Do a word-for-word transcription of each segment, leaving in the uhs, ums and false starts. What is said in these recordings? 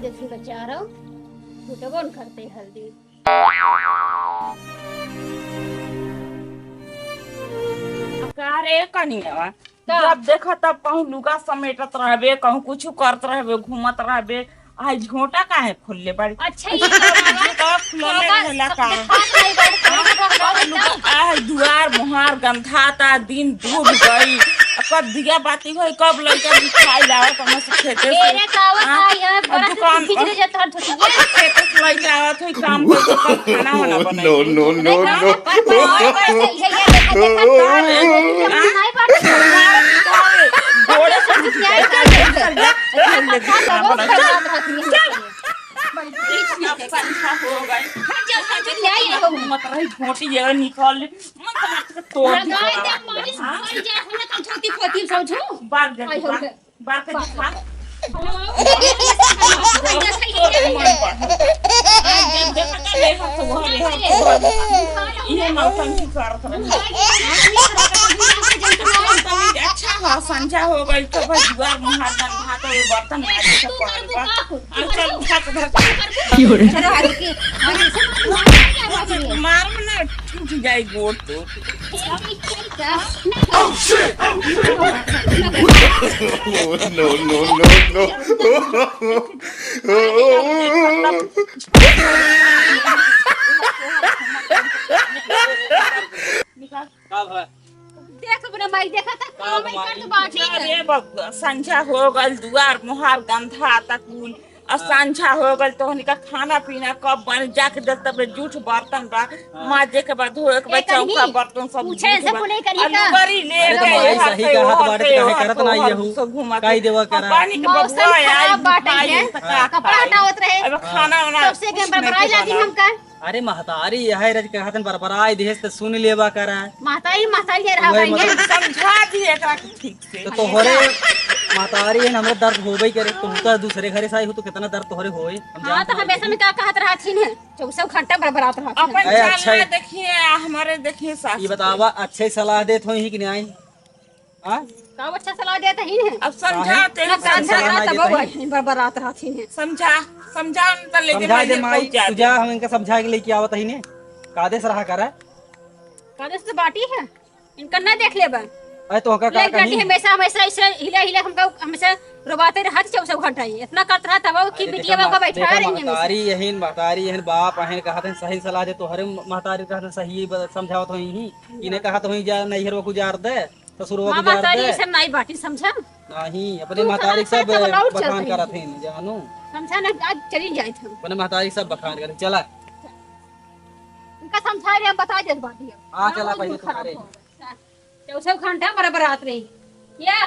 देखी बेचारा, फुटबो न करते हल्दी। का रे कनिया, का? जब देखा तब कहूँ लुगा समेटत रहबे, कहूँ कुछ करत रहबे, घूमत रहबे। आई झोंटा काहे खोलले बाड़ी? अच्छा, ई झोंटा खोलले रहला का? कब लुगा, आई दुआर मोहार गंधाता, दिन डूब गई। कब दिया बाती होई, कब लइका भी खाई जाओ, कम से खेते से। मेरे का आवत हाँ? आई है, अब बड़ा दुकान, खींच ले जाता है धोती। अब खेते से लइका आवत होई, काम करके, कब खाना वाना बनाई? No, no, no, no। गोड़े से झोंटी जगह निकाल ले। मन तो तोड़ दी। बार जल्दी बार। बार के दिखा। आज जब देखा था, ले हाथ से वहाँ, ले हाथ से वहाँ। इहे नौटंकी करत रहे। अच्छा, हाँ, संझा हो गई तो भाई दुआर मुहार दन भात और बर्तन आज से पड़ल बा। और चल उठा के धर। मार में ना टूट जाए गोड़ तो। Oh, no, no, no, no। का भा? देख अपने माई, देखा था, का काम भा? कर तो बाटी है। अरे बबुआ, संझा हो गल, दुआर मोहार गंधा तक कुल। आ हाँ। संझा हो गल, तोहनी का खाना पीना कब बन, जाके देख तबे जूठ बर्तन बा, हाँ। माजे के बाद, धोए के बाद, एकर चौका ही बर्तन सब पूछे जूठ से बा। बोले करिए आ का? लुगरी ले अरे तो गए, माई यहाँ सही से कहा तो ओहर बाटे, से काहे ओहर करत से ना ओहर यहू? से घूमत कई देवा करा। पानी के मौसम बबुआ खराब आई, बाटे आई है। हाँ। कपड़ा हटावत रहे। अब हाँ। खाना वाना सबसे के कुछ नहीं बरबराई लागी बनाना। हमका। अरे महतारी, यह रज कहतन बरबराई देहस त सुन लेवा करा। महतारी, महतारी है रहा वही भाई है। मतलब समझा दी एकरा के ठीक से। तो तोहरे महतारी है, हमरे दर्द होबे करे। तुम तो दूसरे घरे से आई हो तो कितना दर्द तोहरे होए, हम हाँ, जानते तो हैं। हमेशा में का कहत रहत ही ने, चौबीसों घंटा बरबरात रहत ही। अपन अरे, चलना अच्छा। देखिए, आ हमारे देखिए सास ये को। बतावा, अच्छे सलाह देत होई कि नहीं? हाँ? का अच्छा सलाह देत ही ने? अब समझा काहे? तेरे ना समझा समझा ना ना देत तब ही। वही बरबरात रहत ही ने। समझा, समझा न त लेके समझा दे मइहर माई, पहुँचा तू दे। जा, हम इनका समझा के लेके आवत ही ने। कादे से रहा करा। कादे से बाटी है? इनका ना देख लेबा। अरे तो ओका का लेट बैठी कहीं? हमेशा, हमेशा ऐसे हिले, हिले हमका, हमेशा रोबाते रहत चौबीसों घंटा ही। इतना करत रहत हवा कि अरे बिटिया देखा बाबू का मा-, बैठा देखा रही हमेशा। महतारी यहीन, महतारी यहीन, बाप अहीन कहत हैं, सही सलाह दे, तोहरे महतारी कहत हैं, सही ब-, समझावत होई ही। इन्हें कहत होई जा, नैहर वो गुजार दे, ससुर वो माँ गुजार महतारी दे। ऐसे नहीं बाटी, समझा? नहीं, अपने तू महतारी समझ सब के तो और बखान चलत करत हैं। हैं, जानू। समझा ना, आज चली जाए थे। अपने महतारी सब बखान करत, चला। इनका समझा रहे, हम बता देत बाटी अब। हाँ, चला, बहुत पहले खराब तुम्हारे। हो। चौबीसों घंटा बरबरात रही। या?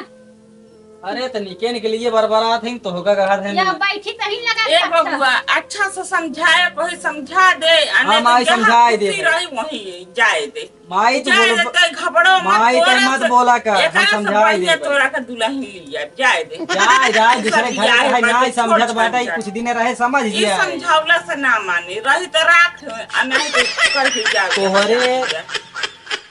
अरे, त निके निकलिए बरबरात हैं, तो होगा कहत हैं। या बैठी तही लगा ए सकता। बबुआ, अच्छा से समझाए, कोई समझा दे, आ हाँ, नहीं तो माई, जहाँ समझाए दे खुशी दे। रही, वहीं जाए दे। माई, तू जाए बोल-, दे, तै घबड़ो मत, माई, तै तोरा मत से बोला कर, हम एकाध से समझाए बढ़िया दे। तोरा के दुल्हन लिया, जाए दे। जाए, जाए, दूसरे घर के है, नाई समझत बाटे, कुछ दिन रहे, समझ ई जाए। समझौला से ना माने, रही तो राख, आ नहीं तो कह के जाओ। तोहरे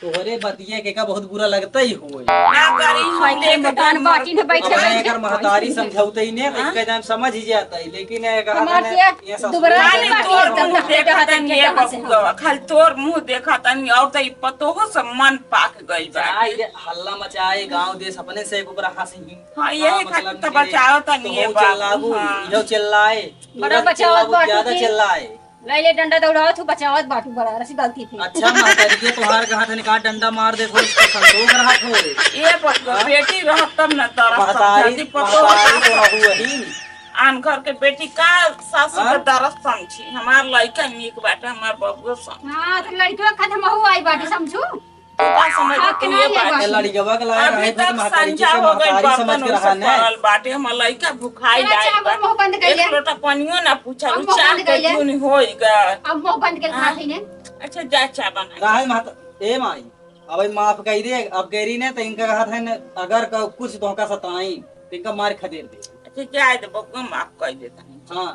तोहरे बतिया के का बहुत बुरा लगता ही होई। ना करी, हम भाई, देख मकान के बाटी में बैठे अब बैठे। अगर महतारी समझौते ही ने, तो हाँ? एक टाइम समझ ही जाता है, लेकिन ये कहा हमार था ना, के ये ससुर दुबरा माने के तोर बाटी मुंह एकदम देखा तनी, ये कहाँ से बबुआ, खाली तोर मुंह देखा तनी, और तो ई पतोहो से मन पाक गइल बा। जाए, ये हल्ला मचाए, गांव देश अपने से एक ऊपर हंसी। हाँ, यही हाँ, खातिर मतलब तो ये बचाओ तनी, ये तोहू बाबू, चिल्लाबू, हाँ। इहो चिल्लाए, बड़ा तुरंत बचावत चिल्लाबू, बाटी ज्यादा के। चिल्लाए। लइले डंडा दौड़ावत हूँ, बचावत बाटू बड़ा रसी गलती थी। अच्छा महतारी, ये तोहार कहा था, का डंडा मार दे, थोड़ी सा संतोष रहा थोड़े। ए बबुआ, हाँ? बेटी रहत तब न तरस महतारी, समझती, पतोह महतारी तो रहू वही। आन घर के बेटी का सासू के हाँ? दरस समझी। हमार लइका नीक बाटे, हमार बबुआ समझी। हाँ, तो लइका खातिर महू आई बाटी, समझू? तू का समझ हाँ, तू ये नहीं बात? बात। ए, लड़िकवा के लाए अभी रहे थे, तक महतारी संझा के हो गई, महतारी समझ बर्तन के उसे रहा नहीं। पड़ल बाटे, हमर लइका भुखाई चला, जाए चाह बा। मुंह बंद कर ले। एक लोटा पनियो ना पूछा, अब उ मुंह चाह बंद के कर ले। धुन होई गा। अब मुंह बंद कर हाँ। खाती ने। अच्छा, जा चाह बना। रहे महत-, ए माई, अब ई माफ कही दे, अब कह रही ने, तो इनका कहत है न, अगर क-, कुछ धोखा सताई, तो इनका मार खदेड़ दे। अच्छा, जाए दे, बबुआ, माफ कर देता है। हाँ।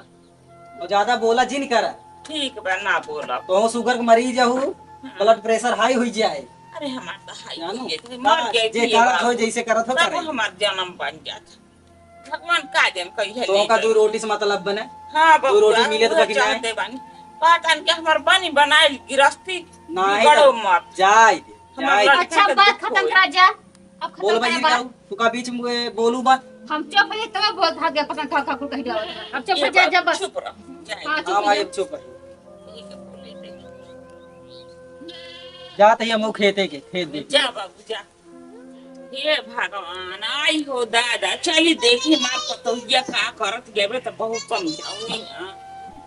और ज्यादा बोला जिन करा। ठीक बा, ना बोलब। तो sugar के मरीज हूँ, हाँ। Blood pressure high हुई जाए। अरे, हमार तो high जानू? हुई जाए, हाँ, मर जाए जे भी करत बाबू। हो, जैसे करत हो, तब करे। हमार जन्म बन जात। भगवान का जन कही है तो का लेकर। दो रोटी से मतलब बने? हाँ, दो रोटी बबुआ, मिले तो उहे बाकी चाहते नहीं। बानी। कहतन कि हमार बनी बनाइल गिरस्ती नहीं बिगड़ो तो मत। जाए दे, हमार जाए दे। लड़का अच्छा, के बात दुख खत्म होए। करा जा। अब खत्म बोल भाई, करा ये बात। क्या तू का बीच में बोलू बा? हम चुप है, तब बोल भाग गया, पता का, का कुल कही जाओ। अब चुप ये हो जा, बात जा बस। चुप रहो, जाए। हाँ, चुप हाँ हो भाई, जा। अब चुप है। ठीक है, बोले थे। जात ही हम खेते के, खेत देखे। जा बाबू, जा। हे भगवान, आई हो दादा, चली देखी हमार पतोहिया का करत गेबे त बहुत समझाउनी हाँ।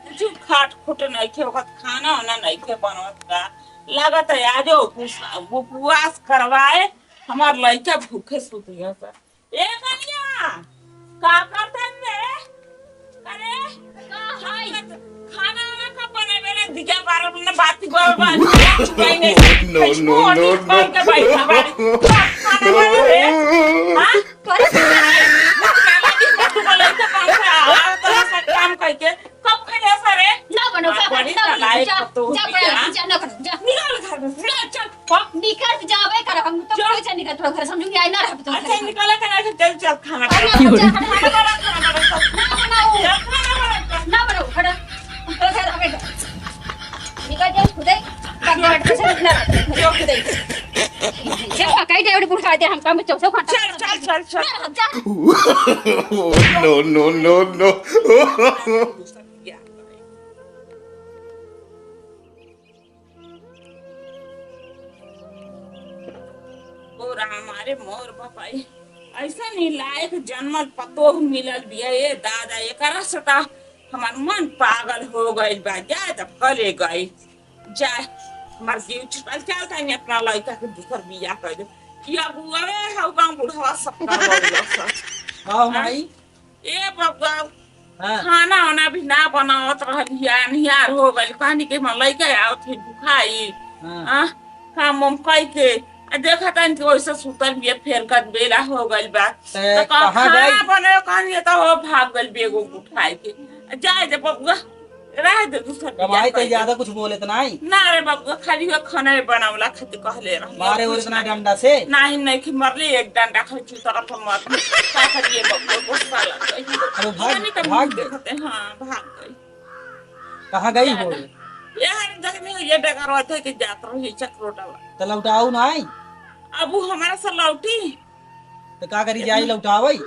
कुछ खाट खुट नइखे ओकत, खाना वाना नइखे बनत का। लागत है आजो उपुस-, उपवास करवाए, हमार लइका भूखे सुतिया सा। ए कनिया, का करत है रे? अरे, का है? खाना वाना कब बनेबे रे? दिया बारह महीना बाती बोल बात। No, no, no, no। कब खाना बने रे? हाँ? करे से साला दिन भर तू बोले तो कौन सा आ, तो सब काम करके कब खाने सा रे? ना बनो, हाँ, का बड़ी ना बनो, नालायक जा, तो जा, होती है, जा, हाँ? जा, ना बनो, जा। निकल घर में, निकल, चल। निकल के जाबे कर, हम तो जा। कोई से निकल, तोरा घर समझू कि आई ना रहब तो अच्छा, घर। निकल के ना, चल, चल, खाना अरे, बना। जा, खाना बना, खाना बना, सब। ना बनाऊ। जा, खाना बना। ना बनाऊ, हटा। हम तो घर हमें निकल जाओ, खुदे। बाकी हट के से निकल, जो खुदे। जब पकाई दे, उड़ी बुढ़ा दे, हम काम में चौसौ घंटा चल, चल, चल, चल। ना रहब, जा। No, no, no, no। ओ राम, अरे मोर बापाई, ऐसा नहीं लायक जनमल पतोह मिलल बिया। ए दादा, एकरा से त हमार मन पागल हो गइल बा। जाए त भले गई, जाए, हमार जीव छुटल। चल तनी अपना लइका के दूसर बियाह कर दे। कि अब उहे हउ गाँव बुढ़वा सब का बउआ सब। का हो हाँ? माई? ए बबुआ, हाँ। खाना वाना भी ना बनावत रहली है, अन्हियार हो गइल। कहनी कि हमार लइका आवत है भुखाई। हाँ। आ, काम वाम कई के, आ, देखत हन कि वैसे सुतल बिया, फेर कद बेला हो गइल बा। ते तो कहा कहाँ खाना गई? बने, कहनी तो वो भाग गइल बेगो उठाए के। आ, जाए दे बबुआ, रह दे दूसर बियाह कमाई तो कई दे। ज्यादा कुछ बोले तो नहीं। ना रे बबुआ, खाली वो खाना बनावला खातिर कहले रहनी। मारे और कुछ इतना नहीं। डंडा से? नहीं, नहीं कि मरली एक डंडा खाली तरफ मत। का करिए बबुआ, गुस्सा लग गई। अरे भाग, जानी तो भाग मुंह गई। देखते, हाँ, भाग गई। कहाँ गई हो? यार, जगह में ये डगर होते कि जात रही चक्रोटा वाला। तो लौटाऊ नहीं? अब वो हमारा से लौटी। तो का करी, जाई लौटावई?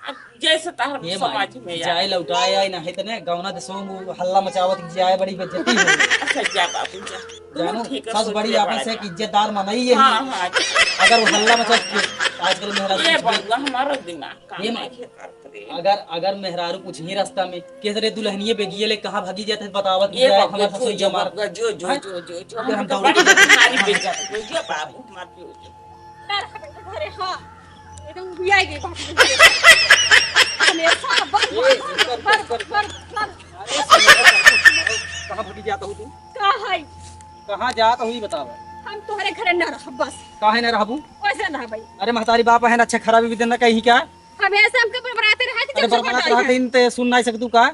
अब जैसे तहर ये माई, समाज में जाए यार। लौटाए आई ना, इतने गौना देशों में हल्ला मचावत कि जाए बड़ी बेइज्जती हो। अच्छा, जा बाबू, जा। जानू, ठीक है, सास सोच बड़ी ले आपस बड़ा है जा। कि इज्जतदार मनई है। हाँ, हाँ। अगर वो हल्ला मचा के आजकल मेहरा ये कुछ भी बबुआ हमारा दिमाग काम ये नहीं माई। है करत रे। अगर, अगर मेहरारू कुछ ही रास्ता में, केस रे दुल्हनिये बेगिये ले कहाँ भागी जात है, बतावत कि ये जाए बबुआ, हमार जो, ससुर जो हमार। बबुआ, जो, जो, हैं? जो, जो, जो, फिर हम हम तो दौड़ बड़ी के भारी बेइज्जत हो गई, जो बाबू हमार जो, जो। ना रहबे तो घरे, हाँ। एकदम उबिया गई बात में। हमेशा बर, ए, बर, बर, बर, बर, बर। अरे, सुनो, सुनो, सुनो, कहाँ भागी जात हो तू? का है? कहाँ जात हो, ई बतावा। हम तोहरे घरे ना रहब, बस। काहे ना रहबू? कैसे ना भाई? अरे, महतारी बाप है ना, अच्छा खराबी भी देना कहीं क्या? हमेशा हमके बरबराते रहे कि अरे, जब से बरबराते बताई रहे, है। तीन ते सुन नहीं सकतू का?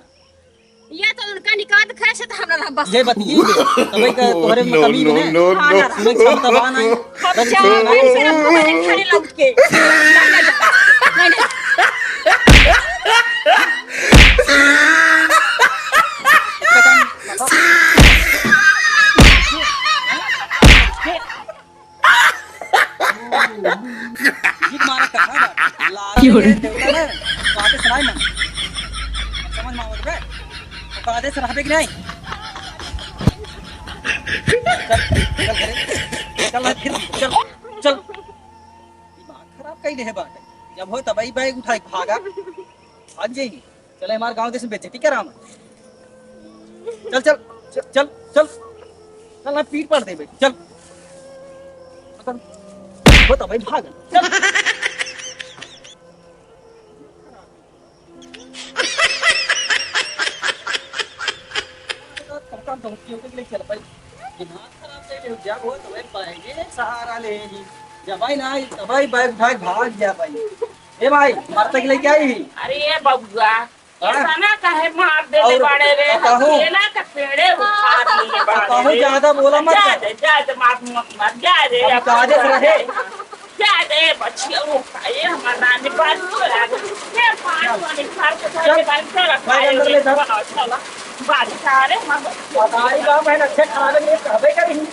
या तो उनका निकाल के खाए से तो हमरा रहा बस। ये बतिये, तबे का तोहरे में No, कमी no, बने। No, हाँ, no। ना रहा। सुने क्षमता बा नहीं। हम बस जा, सुने नहीं। नहीं, सिर्फ हमारे खाने लौट के। नहीं, नहीं, नहीं, नहीं। जीत मारा कहाँ बा? लाल क्यों रे? के देवता ना, बातें सुनाए ना। समझ में आवत बे? तो बातें से रहबे कि नहीं? चल, चल घरे। चल ना फिर, चल, चल। दिमाग खराब कई देहे बाटे। जब हो तब ही बैग उठाई भागा। भाग जाई। चले हमारे गांव देश में बेइज्जती करावा। चल, चल, चल, चल, चल। चल ना पीट पड़ दे बे। चल। खत्म। वो तो भाई भाग। चल। खत्म तो क्यों के लिए चल भाई। दिमाग खराब कर दे, जब हो तो भाई पाएंगे सहारा ले ही। जब भाई ना आई, तब भाई बैग उठा के भाग गया भाई। ए भाई, मरता के लेके आई? अरे ये बबुआ, हाँ? ऐसा ना कहे मार देले और बाड़े रे, कहूँ? हम केला के पेड़े उखाड़ लिए बाड़े कहूँ रे। ज्यादा बोला मत जा कर। दे, जा दे, मार मत मार, जा रे, अब अब काजे से जा रहे। दे। जा दे बच्चिया, वो खाए, हमार रानी बात को आ गई। ये पानी वानी खार को चल, खाए, बात कर, भाई, अंदर ले जा। चला, चला। बात सारे हम पता नहीं का, मैं अच्छे खराबे नहीं कहबे करी।